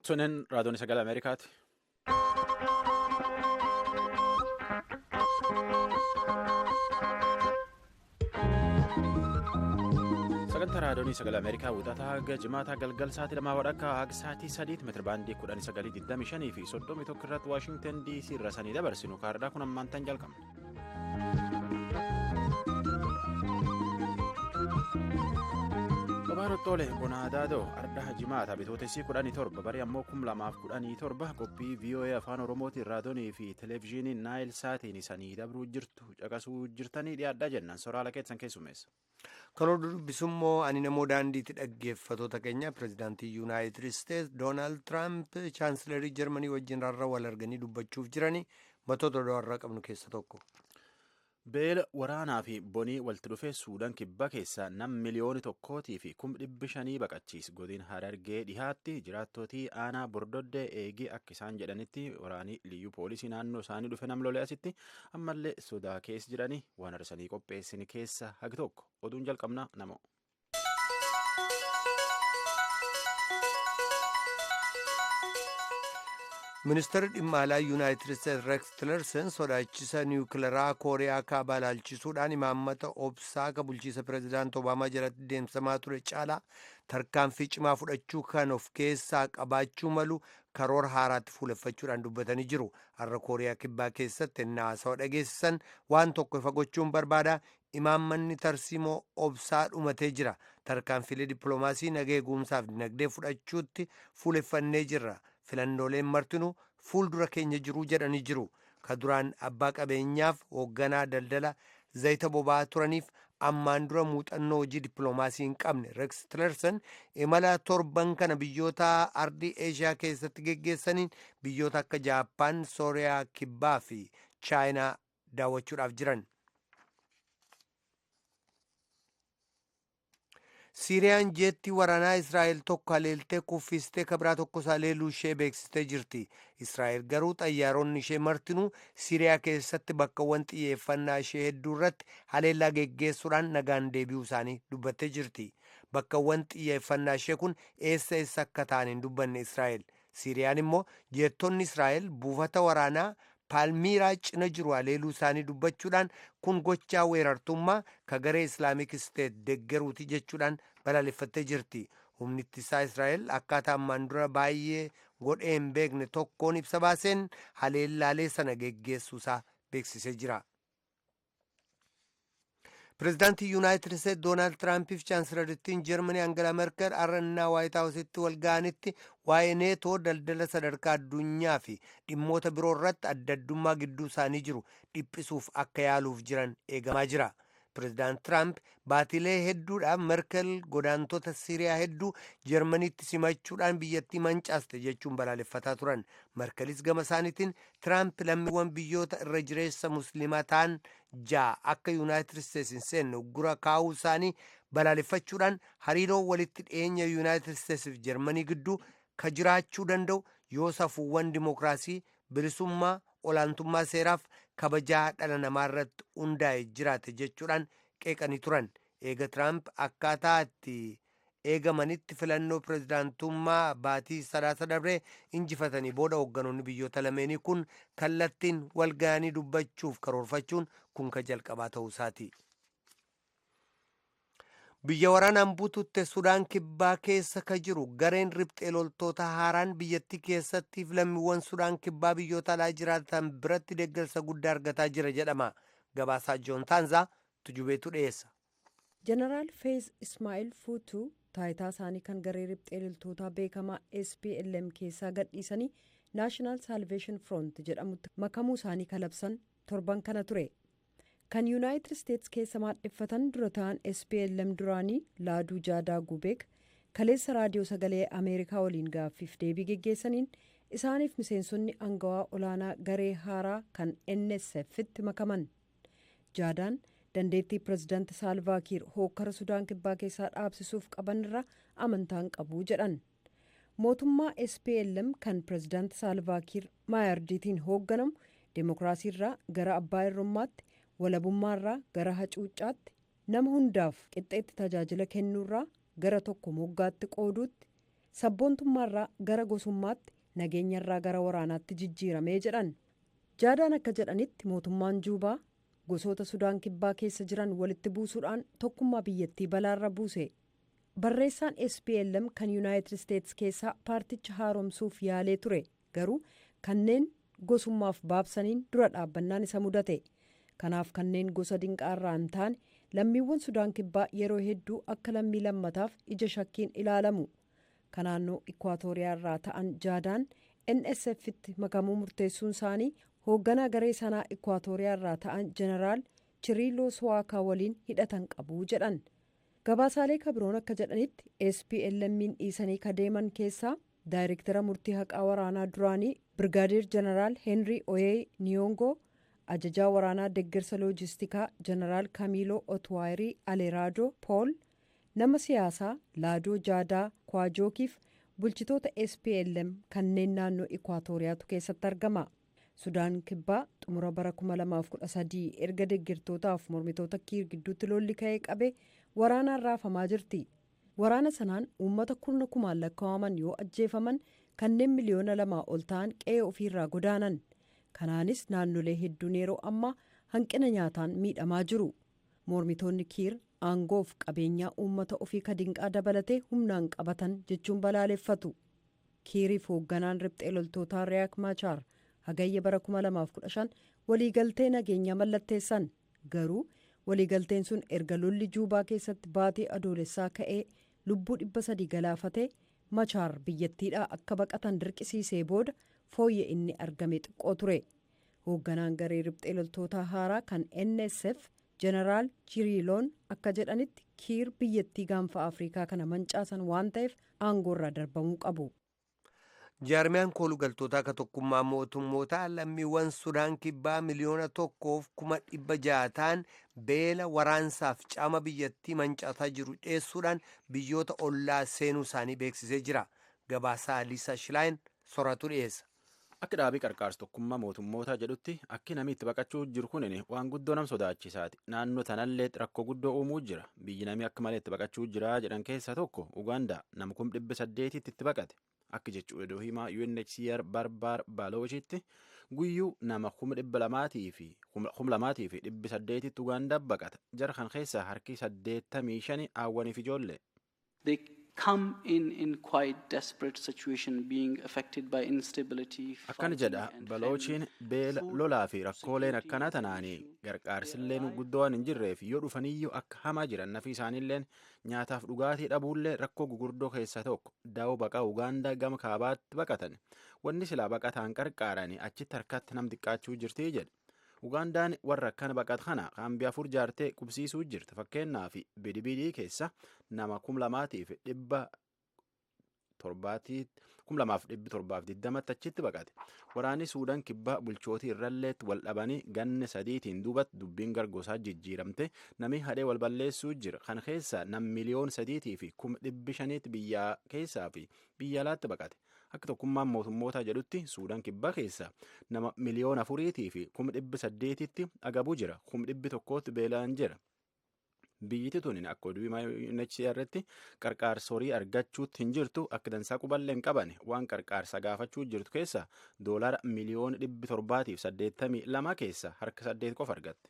Sunin raadiyoon sagalee Ameerikaati. Sagantaa raadiyoon sagalee Ameerikaa wixataa haga jimaataa galgal sa'aatii lamaa wadhakka haga sa'aatii sadiitti meetira baandii 1925 fi 31 irratti Waashingtan DC irra sanii dabarsinu kaardhaa kun ammaan tan jalqabna. Babaarottoole Bonaadaadoo Ardaa Jimaata bitootessi 17 barii ammoo 2017 qophii VOA afaan Oromootiin raadiyoonii fi televezyiiniin Naayil Saatiin sanii dabruu jirtu caqasuu jirtanii dhiyaadhaa jennaan soraala keessan keessummeessa. Kan oduu dubbisummoo ani namoo daandiitti dhaggeeffatoota keenya pirezidaantii Yuunaayitid Isteetsi Doonaald Tiraamp chaansilarii Jarmanii wajjin rarra wal arganii dubbachuuf jiranii matoota oduu har'a qabnu keessa tokko. Beela waraanaa fi bonii walitti dhufee Suudaan kibba keessaa nam miliyoona tokkootii fi 500,000 baqachiise. Godina Harargee dhihaatti jiraattootii aanaa Bordoddee eegee akka isaan jedhanitti waraanii liyyuu poolisii naannoo isaanii dhufe nam lolee asitti ammallee sodaa keessa jiranii waan arsanii qopheessine keessa hagi tokko oduun jalqabnaa namo. Ministeerri dhimma alaa Yuunaayitid Isteetsi Rex Tillerson sodaachisa niwukilaraa Kooriyaa kaabaa ilaalchisuudhaan imaammata obsaa ka bulchiisa pirezidaant Obaamaa jalatti deemsamaa ture caalaa tarkaanfii cimaa fudhachuu kan of keessaa qabaachuu malu karoora haaraatti fuuleffachuudhaan dubbatanii jiru. Har'a Kooriyaa kibbaa keessatti ennaa haasawaa dhageessisan waan tokko ifa gochuun barbaada. Imaammanni tarsiimoo obsaa dhumatee jira. Tarkaanfiilee dippiloomaasii nagaa eegumsaaf dinagdee fudhachuutti fuuleffannee jirra. Filannooleen martinuu fuuldura keenya jiruu jedhanii jiru. Ka duraan abbaa qabeenyaaf hoogganaa daldala zayita boba'aa turaniif ammaan dura muuxannoo hojii dippiloomaasii hin qabne Rex Tillerson imala torban kana biyyoota ardii Eeshiyaa keessatti geggeessaniin biyyoota akka Jaappaan, Sooriyaa Kibbaa fi Chaayinaa daawwachuudhaaf jiran. Siiriyaan jeetti waraanaa Israa'el tokko haleeltee kuffistee kabiraa tokkos haleeluu ishee beeksistee jirti. Israa'el garuu xayyaaronni ishee martinuu Siiriyaa keessatti bakkawwan xiyyeeffannaa ishee hedduu irratti haleellaa geggeessuudhaan nagaan deebi'uu isaanii dubbattee jirti. Bakkawwan xiyyeeffannaa ishee kun eessa eessa akka ta'an hin dubbanne Israa'el. Siiriyaan immoo jeettonni Israa'el buufata waraanaa Paalmiiraa cina jiru haleeluu isaanii dubbachuudhaan kun gochaa weerartummaa ka garee Islaamik Isteet deeggaruuti jechuudhaan balaaleffattee jirti. Humni ittisaa Israa'el akkaataa ammaan dura baay'ee godhee hin beekne tokkoon ibsa baaseen haleellaalee sana geggeessuusaa beeksisee jira. Pireezidaantii Yuunaayitid Isteetsi Doonaald Tiraampiif chaansilarittiin Jarmanii Angela Merkel har'annaa Waayit Haawusitti wal ga'anitti waa'ee neetoo daldala sadarkaa addunyaa fi dhimmoota biroo irratti adda addummaa gidduu isaanii jiru dhiphisuuf akka yaaluuf jiran eegamaa jira. Pireezidaant Tiraamp baatilee hedduudhaaf Merkel godaantota Siiriyaa hedduu Jarmaniitti simachuudhaan biyyattii mancaaste jechuun balaaleffataa turan. Merkelis gama isaaniitiin Tiraamp lammiiwwan biyyoota irra jireessa musliimaa ta'an ja'a akka Yuunaayitid Isteetsi hin seenne uggura kaa'uu isaanii balaaleffachuudhaan hariiroo walitti dhiyeenya Yuunaayitid Isteetsi fi Jarmanii gidduu ka jiraachuu danda'u yoo safuuwwan dimookiraasii bilisummaa olaantummaa seeraaf kabajaa dhala namaa irratti hundaa'e jiraate jechuudhaan qeeqanii turan. Eega Tiraamp akkaataa itti eegamanitti filannoo pireezidaantummaa baatii sadaasa dabree injifatanii booda hoogganoonni biyyoota lameenii kun kallattiin wal ga'anii dubbachuuf karoorfachuun kun ka jalqabaa ta'uu isaati. Biyya waraanaan bututte Sudaan kibbaa keessa ka jiru gareen riphxee loltoota haaraan biyyattii keessatti lammiiwwan Sudaan kibbaa biyyoota alaa jiraatan biratti deeggarsa guddaa argataa jira jedhama. Gabaasaa Joon Taanzaa Tujubeetu dhiyeessa. Jeneraal Feez Ismaa'il Fuutuu taayitaa isaanii kan garee riphxee loltootaa beekamaa SPLM keessaa gadhiisanii Naashinaal Saalveeshin Front jedhamutti makamuu isaanii kalabsan torban kana ture. Kan Yuunaayitid Isteetsi keessa maadheffatan dura ta'an SPLM duraanii Laaduu Jaadaa Gubeek kaleessa raadiyoo sagalee Ameerikaa waliin gaaffiif deebii geggeessaniin isaaniif miseensonni angawaa olaanaa garee haaraa kan NSF'tti makaman. Jaadaan dandeettii pirezidaanti Saalvaakiir hookkara Sudaan kibbaa keessaa dhaabsisuuf qabanirra amantaan qabu jedhan. Mootummaa SPLM kan pirezidaanti Saalvaakiir Maayardiitiin hoogganamu deemokiraasiirraa gara abbaa irrummaatti, walabummaarraa gara hacuuccaatti, nama hundaaf qixxeetti tajaajila kennuurraa gara tokko moggaatti qooduutti, Sabboontummaarraa gara gosummaatti, nageenyarraa gara waraanaatti jijjiiramee jedhan. Jaadaan akka jedhanitti, mootummaan Juubaa gosoota Sudaan Kibbaa keessa jiran walitti buusuudhaan tokkummaa biyyattii balaarra buuse. Barreessaan SPLM kan Yuunaayitid Isteetsi keessaa paarticha haaromsuuf yaalee ture, garuu kanneen gosummaaf baabsaniin dura dhaabbannaan isa mudate. Kanaaf kanneen gosa Dinqaarraa hin taane lammiiwwan Sudaan Kibbaa yeroo hedduu akka lammii lammataaf ija shakkiin ilaalamu. Kan naannoo Ikwaatooriyaa ta'an Jaadaan NSF'tti makamuu murteessuun isaanii hoogganaa garee sanaa Ikwaatooriyaa irraa ta'an Jeneraal Chiriiloo Suwaakaa waliin hidhatan qabu jedhan. Gabaasaalee kabiroon akka jedhanitti, SPLM'n dhiisanii kadeeman keessaa daayirektara murtii haqaa waraanaa duraanii Birgaadeer Jeneraal Henrii Oyee Niyongoo, ajajaa waraanaa deggersa loojistikaa Jeneraal Kamiiloo Otwaayirii Aleraadoo Pool, nama siyaasaa Laadoo Jaadaa Kwajookiif bulchitoota SPLM kanneen naannoo Ikwaatooriyaatu keessatti argama. Sudaan Kibbaa xumura bara 2013 erga deeggartootaaf mormitoota Kiir gidduutti lolli ka'ee qabe waraanaan raafamaa jirti. Waraana sanaan uummata kurna kumaan lakkaa'aman yoo ajjeefaman, kanneen miliyoona 2 ol ta'an qe'ee ofiirraa godaanan. Kanaanis naannolee hedduun yeroo ammaa hanqina nyaataan miidhamaa jiru. Mormitoonni Kiir aangoof qabeenyaa uummata ofii kadinqaa dabalatee humnaan qabatan jechuun balaaleffatu. Kiiriif hoogganaan riphxee loltootaa Riyaak Maachaar Hagayya bara 2015 waliigaltee nageenyaa mallatteessan. Garuu waliigalteen sun erga lolli Juubaa keessatti baatii Adoolessaa ka'ee lubbuu 300 galaafatee, Machaar biyyattiidhaa akka baqatan dirqisiisee booda fooyya inni argame xiqqoo ture. Hoogganaan garee riphxee loltootaa haaraa kan NSF Jeneraal Chiriiloon akka jedhanitti, Kiir biyyattii Gaanfa Afrikaa kana mancaasan waan ta'eef aangoorraa darbamuu qabu. Jaarmiyaan koolugaltoota akka Tokkummaa Mootummootaa lammiiwwan Sudaan Kibbaa 1,100,000 ta'an beela, waraansaaf caama biyyattii mancaasaa jiru dheessuudhaan biyyoota ollaa seenuu isaanii beeksisee jira. Gabaasaa Liisa Shilaayin soratu dhiyeessa. Akka dhaabii qarqaarsa Tokkummaa Mootummootaa jedhutti, akki namni itti baqachuu jiru kunin waan guddoo nam sodaachisaati. Naannoo tanallee rakkoo guddoo uumuu jira. Biyyi namni akka malee itti baqachuu jira jedhan keessaa tokko Ugaandaa, nama 800,000tti itti baqate. Akka jechuudha iddoo himaa UNHCR Barbaar Baalooshitti, guyyuu nama 2,800tti Ugaandaa baqata. Jara kan keessaa harki 85 hawwaniif ijoollee. They come in quite desperate situation, being affected by instability. Akkana jedha Baloochiin: beela, lolaa fi rakkooleen akkana tanaanii gargaarsilleen guddoo waan hin jirreef yoo dhufaniyyuu akka hamaa jiran. Nafi isaaniilleen nyaataaf dhugaatii dhabuullee rakkoo gugurdoo keessaa tokko. Daa'oo baqaa Ugaandaa gama kaabaatti baqatan wanni silaa baqataan qarqaaranii achitti harkatti nam xiqqaachuu jirtii jedhe. Ugaandaan warra akkana baqat kana kaambii afur jaartee qubsiisuu jirti. Fakkeenyaaf Bidibidii keessa nama 2,720tti achitti baqate. Waraanni Suudaan Kibbaa bulchootii irralleetti wal dhabanii ganna 3tiin duubatti dubbiin gargosaa jijjiiramte, namni hadhee wal balleessuu jira. Kan keessa nam 3,500,000tti biyya keessaa fi biyya alaatti baqate. Akka Tokkummaan Mootummootaa jedhutti, Suudaan Kibbaa keessa nama 4,800,000tti agabuu jira, 100,000tti beelaan jira. Biyyiti tun akka oduu UNHCR'tti qarqaarsa horii argachuutti hin jirtu, akka dansaa quballee hin qaban. Waan qarqaarsa gaafachuu jirtu keessa doolara 782,000,000 keessa harka 8 qofa argatte.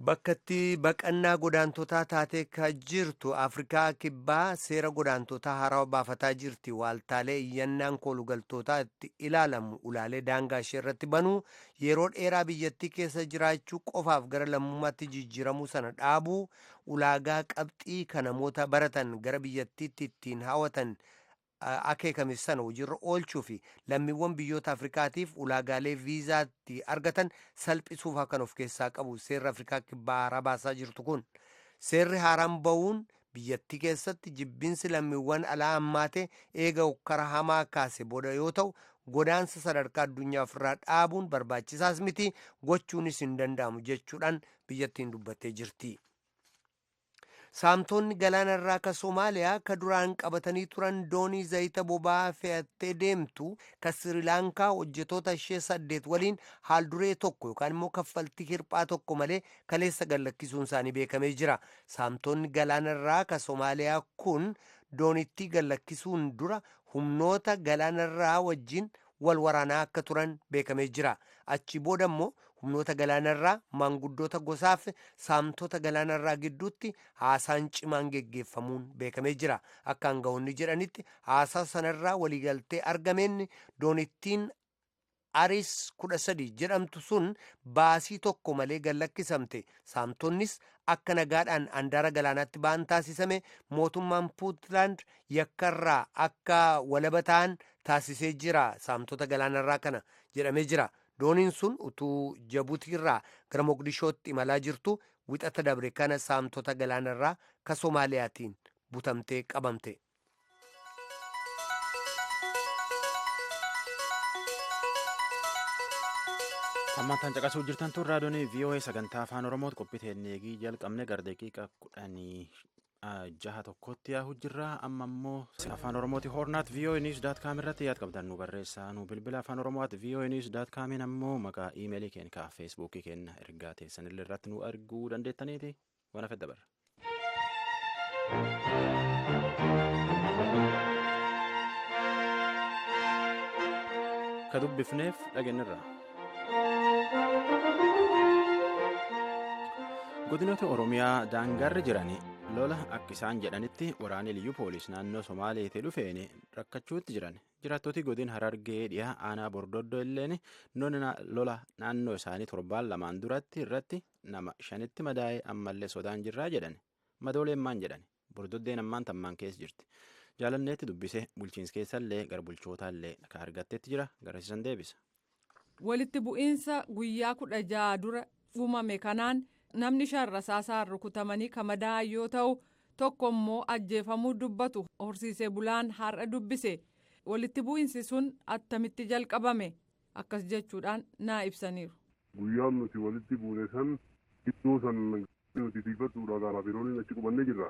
Bakka itti baqannaa godaantotaa taatee ka jirtu Afrikaa Kibbaa seera godaantotaa haarawaa baafataa jirti. Waaltaalee iyyannaan koolugaltootaa itti ilaalamu ulaalee daangaa ishee irratti banuu, yeroo dheeraa biyyattii keessa jiraachuu qofaaf gara lammummaatti jijjiiramuu sana dhaabuu, ulaagaa qabxii kan namoota baratan gara biyyattiitti ittiin hawwatan akeekame sana hojiirra oolchuu fi lammiiwwan biyyoota Afrikaatiif ulaagaalee viizaatti argatan salphisuuf kan of keessaa qabu seerri Afrikaa Kibbaa haaraa baasaa jirtu kun. Seerri haaraan ba'uun biyyattii keessatti jibbinsi lammiiwwan alaa hammaate eega hokkara hamaa kaase booda yoo ta'u, godaansa sadarkaa addunyaa ofirraa dhaabuun barbaachisaas miti, gochuunis hin danda'amu jechuudhaan biyyattiin dubbattee jirti. Saamtonni galaana irraa ka Somaaliyaa ka duraan qabatanii turan doonii zayita boba'aa fe'attee deemtu ka Sirilaankaa hojjetoota ishee saddeet waliin haalduree tokko yookaan immoo kaffaltii hirphaa tokko malee kaleessa gallakkisuun isaanii beekamee jira. Saamtonni galaana irraa ka Somaaliyaa kun doonittii gallakkisuun dura humnoota galaanarraa wajjin wal waraanaa akka turan beekamee jira. Achi booda immoo humnoota galaanarraa, maanguddoota gosaaf saamtota galaanarraa gidduutti haasaan cimaan geggeeffamuun beekamee jira. Akka aangawoonni jedhanitti, haasaa sanarraa waliigaltee argameen doonittiin Aris 13 jedhamtu sun baasii tokko malee gallakkisamte. Saamtonnis akka nagaadhaan andaara galaanaatti ba'an taasisame. Mootummaan Puuntland yakkarraa akka walaba ta'an taasisee jira saamtota galaanarraa kana jedhamee jira. Dooniin sun utuu Jabutiirraa gara Moqdishootti imalaa jirtu Wixata dabre kana saamtota galaanarraa ka Soomaaliyaatiin butamtee qabamte. Ammantaan caqasuu jirtan tun raadiyoon VOA sagantaa Afaan Oromooti. Qophii teenyeegii jalqabne gara daqiiqa 16 tokkotti yaa'u jirra. Amma immoo Afaan Oromooti horn@voanews.com irratti yaad qabdan nu barreessaa, nu bilbila. Afaan Oromoo@voanews.comiin ammoo maqaa iimeelii keenya ka Feesbuukii keenya ergaa teessanillee irratti nu arguu dandeettaniiti. Waan hafe dabarra. Ka dubbifneef dhageenyirra. Godinoota Oromiyaa daangarra jiran lola akka isaan jedhanitti waraanni liyyuu poolis naannoo Somaaleetii dhufeen rakkachuutti jiran. Jiraattoti godin Harargee dhiyaa aanaa Bordoddoo illeen lola naannoo isaanii torbaan lamaan duratti irratti nama shanitti madaa'ee ammallee sodaan jirraa jedhan. Madooleen maan jedhan? Bordoddeen ammaan tammaan keessa jirti. Jaalanneetti dubbise. Bulchiinsa keessallee gara bulchootaallee ka argatteetti jira, garasiisan deebisa. Walitti bu'iinsa guyyaa 16 dura uumame kanaan namni shan rasaasaan rukutamanii kan madaa'an yoo ta'u, tokko immoo ajjeefamuu dubbatu horsiisee bulaan har'a dubbise. Walitti bu'iinsi sun attamitti jalqabame? Akkas jechuudhaan naa ibsaniiru. Guyyaan nuti walitti buune san iddoo san nuti tiifattuudha gaara birooniin achi qubannee jirra.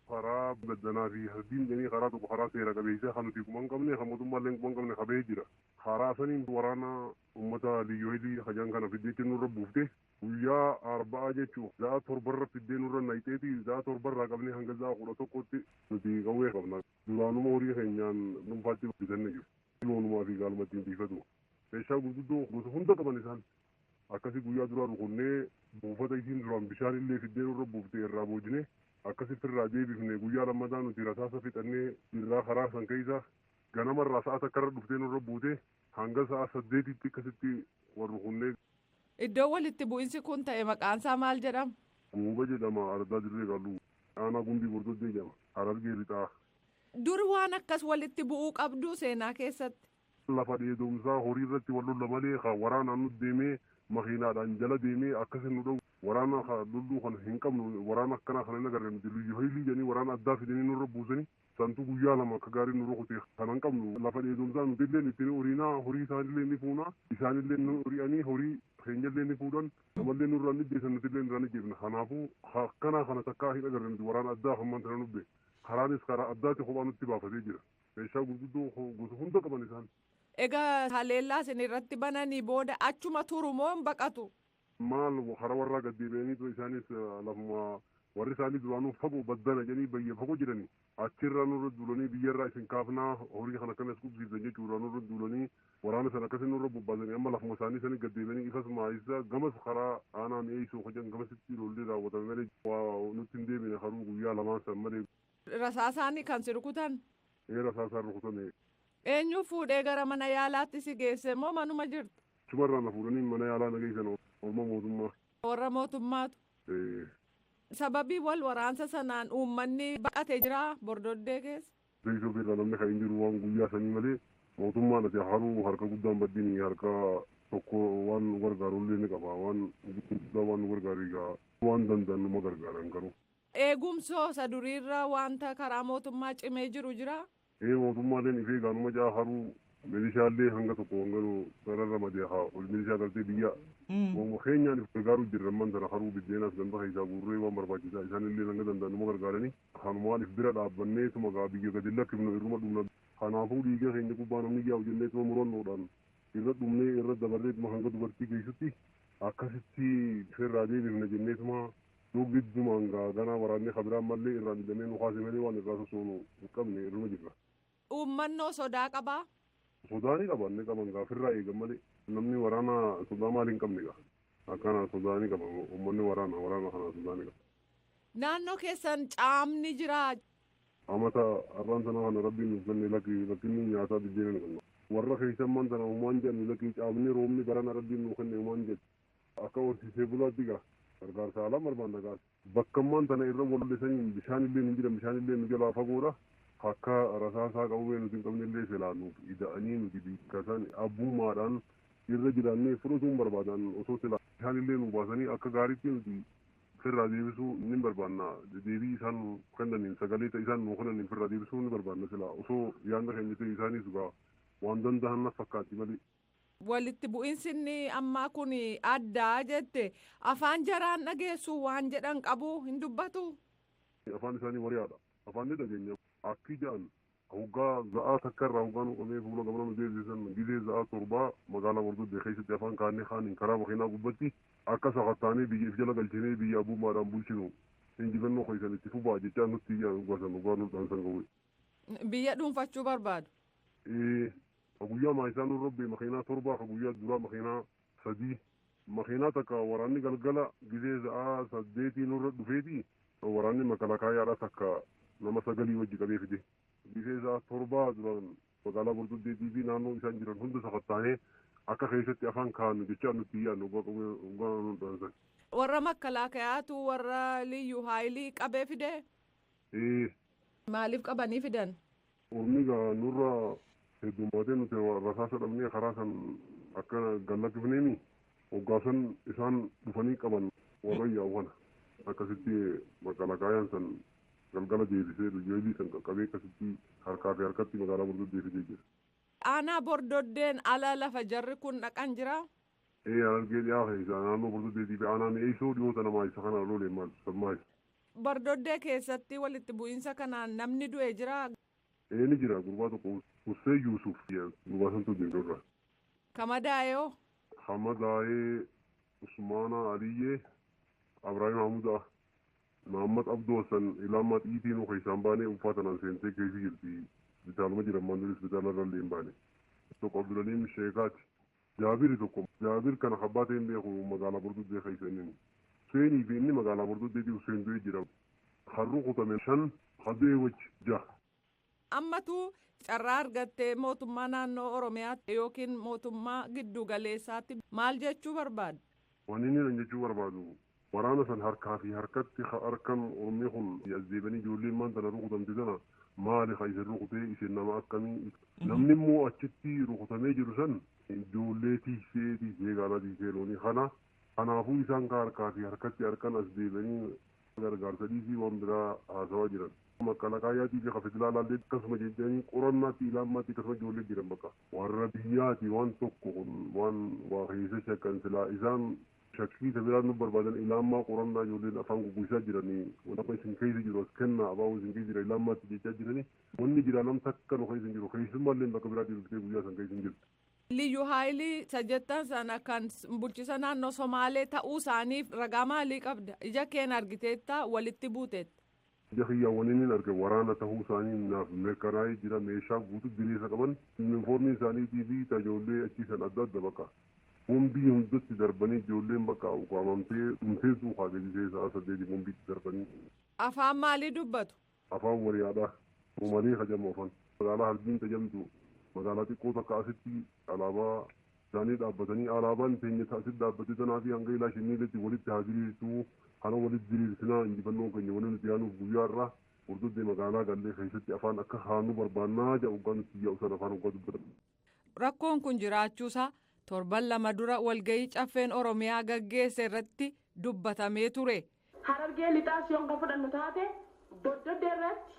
Karaa gaddanaa fi hardiin jedhanii karaa tokko, karaa seera qabeessa kan nuti quban qabne, kan mootummaallee quban qabne qabee jira. Karaa saniin waraana uummata liyyuu hajaan kana fiddee nurra buufte. Guyyaa Arba'aa jechuun za'a torbarra fiddee nurra nayiteeti, za'a torbarraa qabnee hanga za'a 11tti nuti qawwee qabna. Duraanuma horii keenyaan dhuunfaatti bitanne jiru. Loonumaa fi gaalmattiin tiifatu. Meeshaa gurguddoo gosa hunda qaban isaan. Akkasii guyyaa duraa rukunnee, buufata isiin duraan bishaan illee fiddee nurra buufte irraa boojine, akkasitti irraa deebifne. Guyyaa lammataa nuti rasaasa fixannee irraa karaa san keessa ganamarraa sa'a takkarra dhuftee nurra buute, hanga sa'a 8tti akkasitti wal rukunnee. Iddoo walitti bu'insi kun ta'e maqaansaa maal jedhama? Gooba jedhama, Ardaa Dirree Qalluu. Aanaa Gumbii Bordoddee jedhama. Harargee Lixaa. Dur waan akkas walitti bu'uu qabdu seenaa keessatti? Lafa dheedumsaa horii irratti wal lolla malee kan waraanaan nu deemee makiinaadhaan jala deemee akkasin nu dha'u waraana lolluu kana hin qabnu. Waraana akkanaa kana hin agarre nuti. Liyyu haylii jedhanii waraana addaa fidanii nurra buusanii santu guyyaa lama akka gaarii nu rukute. Kana hin qabnu. Lafa dheedumsaa nuti illee ittiin horiinaa, horii isaanillee ni fuunaa, isaanillee nu hori'anii horii keenyallee ni fuudhan, namallee nurraa ni jeesan, nuti illee nurraa ni jeefna. Kanaafuu akkanaa kana takkaa hin agarre nuti. Waraana addaa hammaan tana nubbe, karaanis karaa addaati kophaa nutti baafatee jira. Meeshaa gurguddoo gosa hunda qaban isaan. Egaa haleellaa isin irratti bananii booda achuma turu moo hin baqatu? Maal, karaa warraa gad deebi'anii isaanis lafuma warri isaanii duraanuu fagoo baddana jedhanii bayyee fagoo jiranii achirraa nurra duulanii, biyyarraa isin kaafnaa, horii kana akkanas qubsiiftan jechuudha nurra duulanii, waraana sana akkasii nurra bobbaasanii, amma lafuma isaanii sanii gad deebi'anii ifas maayisa gamas karaa aanaa mi'eessuu hojjan gamasitti lolli raawwatame malee waa nutti hin deebine haruu guyyaa lamaan san malee. Rasaasaanii kan si rukutan? Ee, rasaasaan rukutame. Eenyu fuudhee gara mana yaalaatti si geesse moo manuma jirtu? Chumarraa na fuudhanii mana yaalaa na geessan, orma mootummaa. Warra mootummaatu. Sababii wal waraansa sanaan uummanni baqatee jira Bordoddee keessa? Beeksisa irraa namni kan hin jiru waan guyyaa sanii malee. Mootummaan ati haruu harka guddaan baddiin harka tokko waan nu gargaaru illee ni qaba, waan guddaa waan nu gargaaru egaa waan danda'an numa gargaaran garuu. Eegumsoo isa duriirra wanta karaa mootummaa cimee jiru jira? Ee, mootummaaleen ifee gaanuma jaa haruu milishaallee hanga tokko hanga nu sarara madee haa ol milishaa galtee biyya. Waanuma keenyaan if gargaaru jirra amman tana. Haruu biddeenaas ganda keessaa guurree waan barbaachisaa isaanillee hanga danda'an numa gargaaranii kanumaan if bira dhaabbanneetuma gaa biyya gadi lakkifnu irruma dhumna. Kanaafuu dhiiga keenya gubbaa namni yaa'u jenneetuma murannoodhaan irra dhumnee irra dabarreetuma hanga dubartii keessatti akkasitti irraa deebifna jenneetuma Giddumaan ganaa waraanni kabiraan mallee irraa didamee nu kaase malee waan irraa sosoonu hin qabne irruma jirra. Uummannoo sodaa qabaa? Sodaa ni qaban ni qaban gaafirraa eegan malee namni waraana sodaa maal hin qabne gaa. Akkana sodaa ni qaba uummanni waraana waraana kana sodaa ni qaba. Naannoo keessan caamni jira. Amata har'aan sana kana rabbiin nuuf kenne lakki rakkinni nyaataa biddeena ni qabna. Warra keessan man sana uumaan jedhan lakki caamni roobni barana rabbiin nuuf kenne uumaan jedhu. Akka horsiisee bulaatti gaa gargaarsa alaa barbaanna gaa. Bakka ammaan tana irra wal'isanii bishaan illee hin jiran bishaan illee nu jalaa fagoodha. Akka rasaasaa qawwee nuti hin qabne illee silaa nuuf ida'anii nuti biikkasan abbummaadhaan irra jiraannee fudhatuun barbaadan osoo silaa bishaan illee nu baasanii akka gaariitti nuti firraa deebisuu ni barbaanna. Deebii isaan nu kennaniin sagalee isaan nu kennaniin firraa deebisuu ni barbaanna silaa osoo yaadna keenya ta'e isaanis gaa waan danda'an na fakkaatti malee. Walitti bu'iinsi inni ammaa kun addaa jette afaan jaraan dhageessu waan jedhan qabu hin dubbatu. Afaan isaanii wariyaadha. Afaan ni dhageenya. Akki jedhan hoggaa za'aa takka irraa hoggaa nu qabee fuula gamana nu deebisan gizee za'aa 7 magaalaa Bordoddee keessatti afaan kaannee kaaniin karaa makiinaa gubbatti akka sakattaanee biyya if jala galchinee biyya abbummaadhaan bulchinu injifannoo keessan itti fufaa jechaa nutti gosan hoggaa nu dhaansan qabu. Biyya dhuunfachuu barbaadu. Guyyaa maayisaa nu robbee makiinaa 7 ka guyyaa duraa makiinaa 3 makiinaa takka waraanni galgala gizee za'aa 8 nurra dhufeeti waraanni makalakaayaadha takka nama 9 wajji qabee fide. Gizee za'aa 7 duraan magaalaa Bordoddeetii fi naannoo isaan jiran hunda sakattaanee akka keessatti afaan kaannu jechaa nutti yaadnu hoggaa nu dhaansan. Warra makkalaakayaatu warra liyyuu haayilii qabee fide. Maaliif qabanii fidan? Ormi gaa nurra heddummaatee nuti rasaasa dhabnee karaa san akka gallakkifneemi hoggaasan isaan dhufanii qaban warra yaa'u kana akkasitti makalakaayaan san galgala deebisee liyyu san qaqqabee akkasitti harkaa fi harkatti magaalaa Bordoddee fidee jira. Aanaa Bordoddeen ala lafa jarri kun dhaqan jira? Ee Harargee dhiyaa keessa naannoo Bordoddeetii fi aanaa mi'eessoo dhiyoo sana maayisa kana loolee maal maayisa. Bordoddee keessatti walitti bu'iinsa kanaan namni du'e jira? Ee ni jira gurbaa tokko Hussein Yusuf gurbaa santu deemnurra. Kamadaayoo? Kamadaayee Usmaana Aliyyee Abrahaim Hamudaa Mahammad Abduu Hassan ilaamaa xiitii nu keessaan baanee uffata seentee keessa jirti. Isbitaaluma jiran maanduun isbitaala irra illee hin baane. Tokko Abdulaliim Sheekaati. Jaabiri tokko Jaabir kana abbaa ta'een beeku magaalaa Bordoddee keessa inni. Huseenii fi inni magaalaa Bordoddeetii Huseen du'ee jira. Harruu kutame 5 hadu'ee wajji 6. Ammatu carraa argattee mootummaa naannoo Oromiyaatti yookiin mootummaa giddu galeessaatti maal jechuu barbaadu? Waan inni jechuu barbaadu waraana san harkaa fi harkatti harkan Oromii kun as deebanii ijoolleen maan tana rukutamte tana maali ka isin rukutee isin nama akkamii namni immoo achitti rukutamee jiru san ijoollee tiisee tiisee gaalaa tiisee loonii kana kanaafuu isaan ka harkaa fi harkatti harkan as deebanii gargaarsa dhiisii waan biraa haasawaa jiran. Makalakaayaatii fi federaalaallee akkasuma jechanii qorannaatti ilaammaatti akkasuma ijoollee jiran bakka warra biyyaati waan tokko kun waan waa keessa shakkan silaa isaan shakkii isa biraan nu barbaadan ilaammaa qorannaa ijoolleen afaan gugguisaa jiranii waan isin keessa jiru as kennaa abaa'u isin keessa jira ilaammaatti jechaa jiranii wanni jira nam takka nu keessa hin jiru keessummaallee bakka biraa deebistee guyyaa san keessa hin jirtu. Liyyuu haayilii sajettan sana kan bulchisa naannoo Somaalee ta'uu isaaniif ragaa maalii qabda? Ija keen argiteetta walitti buuteetta. Ija kiyyaawwan inni arge waraana ta'uu isaanii naaf mirkanaa'ee jira meeshaa guutuu diriirsa qaban yuunifoormii isaaniitii fi ijoollee achiisan adda adda bakka. Bombii hundatti darbanii ijoolleen bakka ukaamamtee dhumtee suuqaa gadi sa'a 8 bombiitti darbanii. Afaan maalii dubbatu? Afaan wariyaadha. Soomalee kajamu afaan. Magaalaa Harbiin tajamtu magaalaa xiqqoo takka asitti alaabaa isaanii dhaabbatanii alaabaan teenya asitti dhaabbattee tanaa fi hanga ilaa shinniiletti walitti haa diriirtuu kana walitti diriirsinaa injifannoo keenya waliin nuti yaanuuf guyyaa irraa Bordoddee magaalaa gallee keessatti afaan akka haanuu barbaannaa jedhu hoggaa nuti yaa'u sana afaan hoggaa dubbatan. Rakkoon kun jiraachuusaa torban 2 dura walgahii caffeen Oromiyaa gaggeesse irratti dubbatamee ture. Harargee lixaas yoon kan fudhannu taate Bordoddee irratti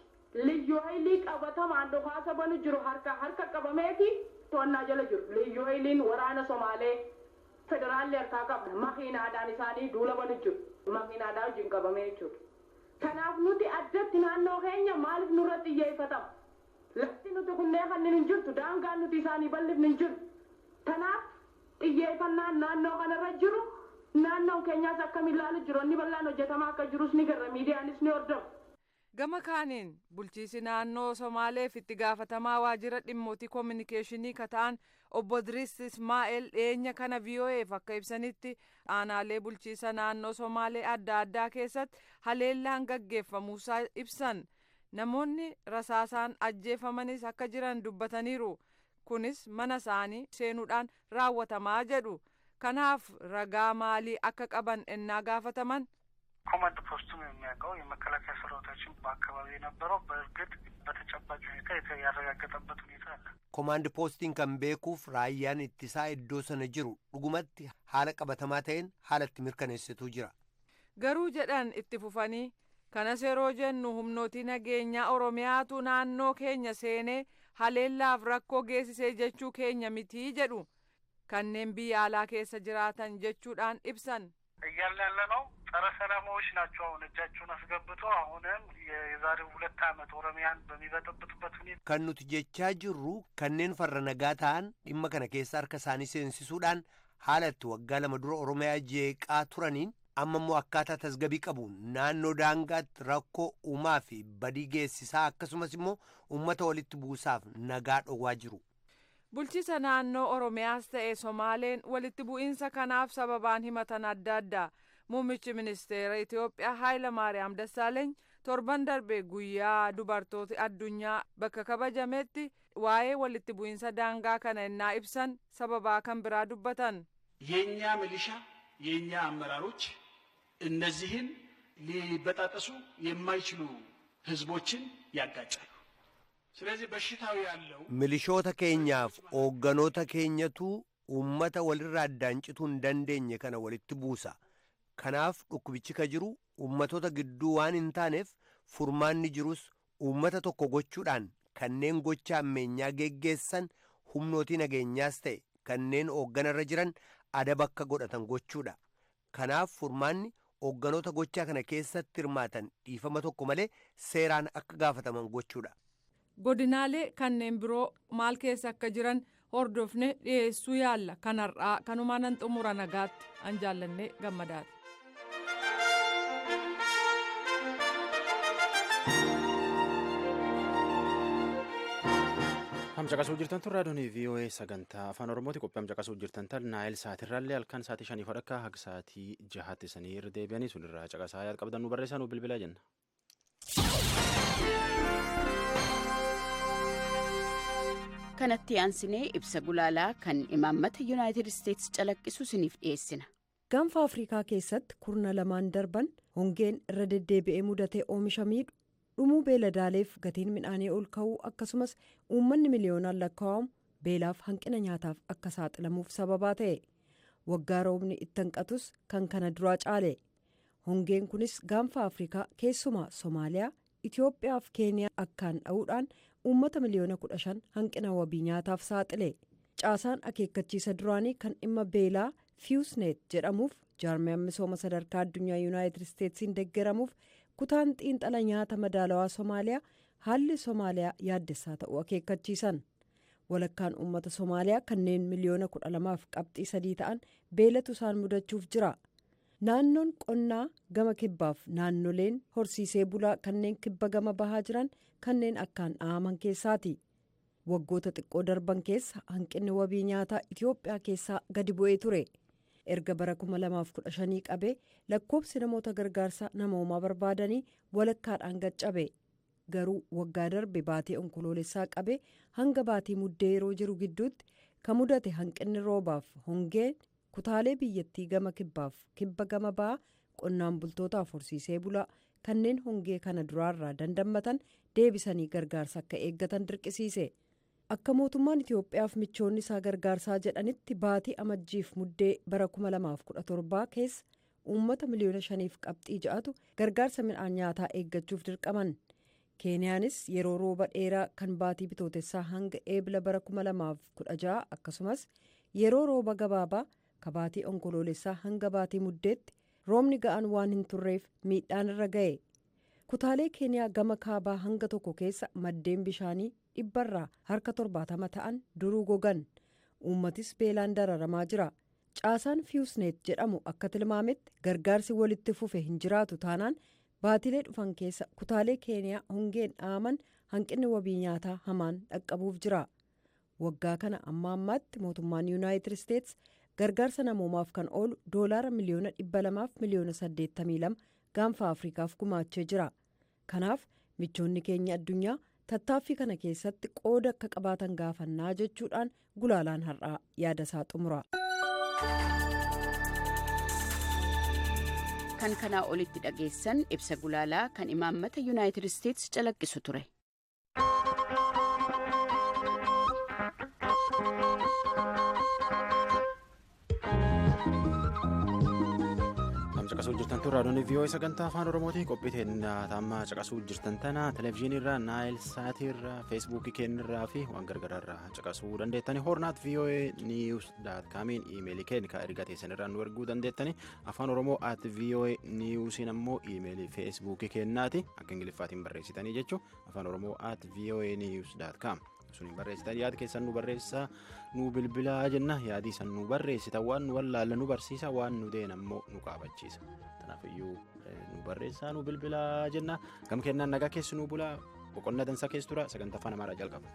liyyuu haayilii qabatamaan dhukaasa banu jiru harka harka qabameeti to'annaa jala jiru. Liyyuu haayiliin waraana Somaalee federaalli harkaa qabna makiinaadhaan isaanii duula banu jiru. Makiinaadhaan wajjin qabamee jechuudha. Kanaaf nuti addatti naannoo keenya maaliif nurra xiyyeeffatama? Lafti nuti kunneen kanneen hin jirtu daangaan nuti isaanii bal'ifni hin jiru. Kanaaf xiyyeeffannaan naannoo kanarra jiru Naannoon keenyaas akkamiin ilaalu jiru inni bal'aan hojjetamaa akka jirus ni garra miidiyaanis ni hordofu. Gama kaaniin bulchiisi naannoo Somaaleef itti gaafatamaa waajjira dhimmootii koominikeeshinii ka ta'an obbo Idris Ismaa'eel dhiyeenya kana VOA'f akka ibsanitti aanaalee bulchiisa naannoo Somaalee adda addaa keessatti haleellaan gaggeeffamuusaa ibsan. Namoonni rasaasaan ajjeefamanis akka jiran dubbataniiru. Kunis mana isaanii seenuudhaan raawwatamaa jedhu. Kanaaf ragaa maalii akka qaban ennaa gaafataman. ኮማንድ ፖስቱም የሚያውቀው የመከላከያ ሰራዊታችን በአካባቢው የነበረው በእርግጥ በተጨባጭ ሁኔታ ያረጋገጠበት ሁኔታ አለ። ኮማንድ ፖስtiin kan beekuuf raayyaan ittisaa iddoo sana jiru dhugumatti haala qabatamaa ta'een haalatti mirkaneessitu jira. Garuu jedhan itti fufanii kanas yeroo jennu humnootii nageenyaa Oromiyaatu naannoo keenya seenee haleellaaf rakkoo geessisee jechuu keenya mitii jedhu kanneen biyya alaa keessa jiraatan jechuudhaan ibsan. እያልን ያለ ነው ጸረ ሰላማዎች ናቸው። አሁን እጃቸውን አስገብተው አሁንም የዛሬው 2 ዓመት ኦሮሚያን በሚበጠብጡበት ሁኔታ Kan nuti jechaa jirru kanneen farra nagaa ta'an dhimma kana keessa harka isaanii seensisuudhaan haala itti waggaa 2 dura Oromiyaa jeeqaa turaniin amma immoo akkaataa tasgabbii qabu naannoo daangaatti rakkoo uumaa fi badii geessisaa akkasumas immoo uummata walitti buusaaf nagaa dhowwaa jiru. Bulchiisa naannoo Oromiyaas ta'e Somaaleen walitti bu'iinsa kanaaf sababaan himatan adda addaa. Muummichi ministeera Itoophiyaa Haayila Maariyaam Dassaaleeny torban darbe guyyaa dubartoota addunyaa bakka kabajametti waa'ee walitti bu'iinsa daangaa kana innaa ibsan sababaa kan biraa dubbatan. የኛ ሚሊሻ የኛ አመራሮች እነዚህን ሊበጣጠሱ የማይችሉ ህዝቦችን ያጋጫሉ። ስለዚህ በሽታው ያለው Milishoota keenyaaf hoogganoota keenyatu uummata walirraa addaan cituu hin dandeenye kana walitti buusa. Kanaaf dhukkubichi ka jiru uummatoota gidduu waan hin taaneef furmaanni jirus uummata tokko gochuudhaan kanneen gocha ammeenyaa geggeessan humnootii nageenyaas ta'e kanneen hoogganarra jiran adaba akka godhatan gochuudha. Kanaaf furmaanni hoogganoota gochaa kana keessatti hirmaatan dhiifama tokko malee seeraan akka gaafataman gochuudha. Godinaalee kanneen biroo maal keessa akka jiran hordofne dhiyeessuu yaalla. Kanarraa kanumaan nan xumura nagaatti an jaallanne gammadaati. Hamcaqasuu jirtan tun raadiyoon VOA sagantaa afaan Oromooti. Qophii hamcaqasuu jirtan tan Naayil saatirraallee halkan sa'aatii 5 hodhakka haga sa'aatii 6tti sanii irra deebi'anii sunirraa caqasaa yaad qabdan nu barreessaa nu bilbilaa jenna. Kanatti aansinee ibsa gulaalaa kan imaammata Yuunaayitid Isteetsi calaqqisu isiniif dhiyeessina. Gaanfa Afrikaa keessatti kurna lamaan darban hongeen irra deddeebi'ee mudatee oomisha miidhu dhumuu beeladaaleef gatiin midhaanii ol ka'uu akkasumas uummanni miliyoonaan lakkaa'amu beelaaf hanqina nyaataaf akka saaxilamuuf sababaa ta'e. Waggaa roobni itti hanqatus kan kana duraa caale. Hongeen kunis gaanfa Afrikaa keessumaa Somaaliyaa, Itoophiyaa fi Keeniyaa akkaan dha'uudhaan uummata miliyoona 15 hanqina wabii nyaataaf saaxile. Caasaan akeekkachiisa duraanii kan dhimma beelaa Fiusnet jedhamuuf jaarmiyaan misooma sadarkaa addunyaa Yuunaayitid Isteetsiin deeggaramuuf kutaan xiinxala nyaata madaalawaa Somaaliyaa haalli Somaaliyaa yaaddessaa ta'uu akeekkachiisan. Walakkaan uummata Somaaliyaa kanneen miliyoona 12.3 ta'an beelatu isaan mudachuuf jira. Naannoon qonnaa gama kibbaaf naannoleen horsiisee bulaa kanneen kibba gama bahaa jiran kanneen akkaan dhahaman keessaati. Waggoota xiqqoo darban keessa hanqinni wabii nyaataa Itoophiyaa keessaa gadi bu'ee ture. Erga bara 2015 qabee lakkoobsi namoota gargaarsa namoomaa barbaadanii walakkaadhaan gaccabe. Garuu waggaa darbe baatee onkoloolessaa qabee hanga baatii muddee yeroo jiru gidduutti kan mudate hanqinni roobaaf hongeen kutaalee biyyattii gama kibbaaf kibba gama bahaa qonnaan bultootaaf horsiisee bulaa kanneen hongee kana duraarraa dandammatan deebisanii gargaarsa akka eeggatan dirqisiise. Akka mootummaan Itoophiyaaf michoonni isaa gargaarsaa jedhanitti baatii amajjiif muddee bara 2017 keessa uummata miliyoona 5.6tu gargaarsa midhaan nyaataa eeggachuuf dirqaman. Keeniyaanis yeroo rooba dheeraa kan baatii bitootessaa hanga eebila bara 2016 akkasumas yeroo rooba gabaabaa ka baatii onkoloolessaa hanga baatii muddeetti roobni ga'aan waan hin turreef miidhaan irra ga'e. Kutaalee Keeniyaa gama kaabaa hanga tokko keessa maddeen bishaanii dhibbarraa harka 70 ta'an duruu gogan. Uummatis beelaan dararamaa jira. Caasaan FEWS NET jedhamu akka tilmaametti, gargaarsi walitti fufe hin jiraatu taanaan baatilee dhufan keessa kutaalee Keeniyaa hongeen dhaaman hanqinni wabii nyaataa hamaan dhaqqabuuf jira. Waggaa kana amma ammaatti mootummaan Yuunaayitid Isteets gargaarsa namoomaaf kan oolu doolaara 282,000,000 Gaanfa Afrikaaf gumaachee jira. Kanaaf michoonni keenya addunyaa tattaaffii kana keessatti qooda akka qabaatan gaafannaa jechuudhaan gulaalaan har'aa yaada isaa xumura. Kan kanaa olitti dhageessan ibsa gulaalaa kan imaammata Yuunaayitid Isteets calaqqisu ture. Caqasuu jirtan tun raadiyoon VOA sagantaa Afaan Oromootiin. Qophii teennaa caqasuu jirtan tana televezyiiniirraa, Naayil Saatiirraa, Feesbuukii keenyarraa fi waan gargaraarraa caqasuu dandeettani. horn@voanews.comiin iimeelii keenya kan erga teessanirraa nu erguu dandeettani. AfaanOromoo@voanewsiin ammoo iimeelii Feesbuukii keenyaati. Akka Ingiliffaatiin barreessitanii jechuun AfaanOromoo@voanews.com suniin barreessitan yaada keessan nu barreessaa, nu bilbilaa jenna. Yaadii san nu barreessita waan nu wallaalla nu barsiisa, waan nu deen ammoo nu qaabachiisa. Kanaafiyyuu nu barreessaa, nu bilbilaa jenna. Gam kennaan nagaa keessi nu bulaa, boqonnaa dansaa keessa tura. Sagantaa Afaan Amaaraa jalqaba.